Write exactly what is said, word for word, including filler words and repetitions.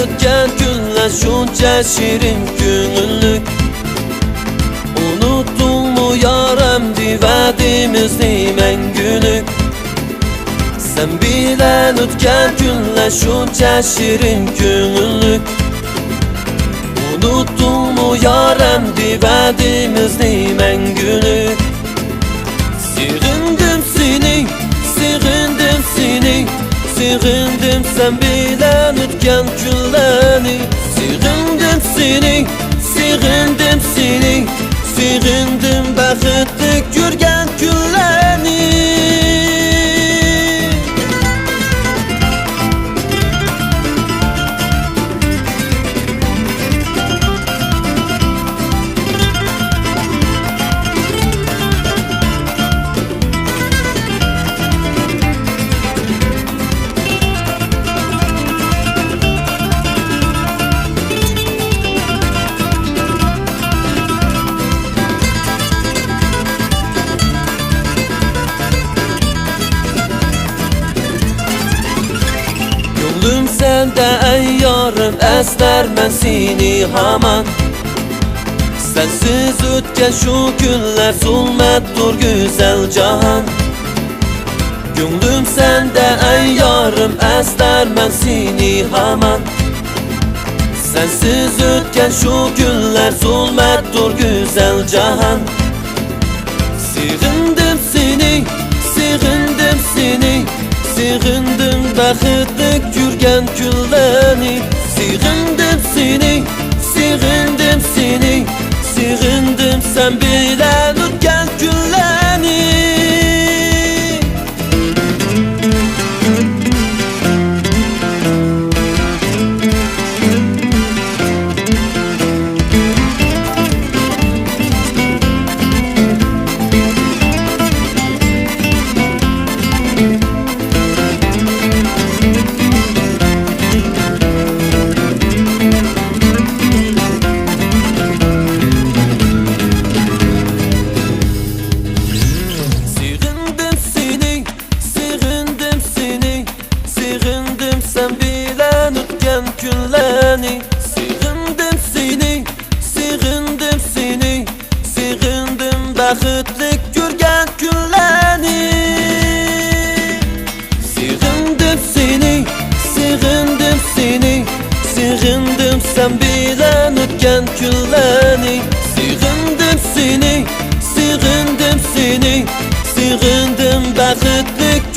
ئۆتكەن كۈنلەر شۇنچە شېرىن كۆڭۈللۈك. ئۇنۇتتۇڭمۇ يار ئەمدى ۋەدىمىزنى مەڭگۈلۈك؟ سەن بىلەن ئۆتكەن كۈنلەر شۇنچە شېرىن كۆڭۈللۈك. ئۇنۇتتۇڭمۇ يار ئەمدى ۋەدىمىزنى مەڭگۈلۈك؟ سېغىندىم سېنى، سېغىندىم سېنى، سېغىندىم سەن بىلەن ئۆتكەن كۈنلەرنى. سېغىندىم سېنى، سېغىندىم سېنى، سېغىندىم بەختلىك يۈرگەن كۈنلەرنى. كۆڭلۈم سەندە ئەي يارىم، ئەسلەرمەن سېنى ھامان. سەنسىز ئۆتكەن شۇ كۈنلەر زۇلمەتتۇر گۈزەل جاھان. كۆڭلۈم سەندە ئەي يارىم، ئەسلەرمەن سېنى ھامان. سەنسىز ئۆتكەن شۇ كۈنلەر زۇلمەتتۇر گۈزەل جاھان. سېغىندىم سېنى، سېغىندىم سېنى، سېغىندىم بەختلىك يۈرگەن كۈنلەرنى. سېغىندىم سېنى، سېغىندىم سېنى، سېغىندىم سەن بىلەن ئۆتكەن كۈنلەرنى. سېغىندىم سېنى، سېغىندىم سېنى، سېغىندىم سەن بىلەن ئۆتكەن كۈنلەرنى. سېغىندىم سېنى، سېغىندىم سېنى، سېغىندىم بەختلىك يۈرگەن كۈنلەرنى. سېغىندىم سېنى، سېغىندىم سېنى، سېغىندىم سەن بىلەن ئۆتكەن كۈنلەرنى. سېغىندىم سېنى، سېغىندىم سېنى، سېغىندىم بەختلىك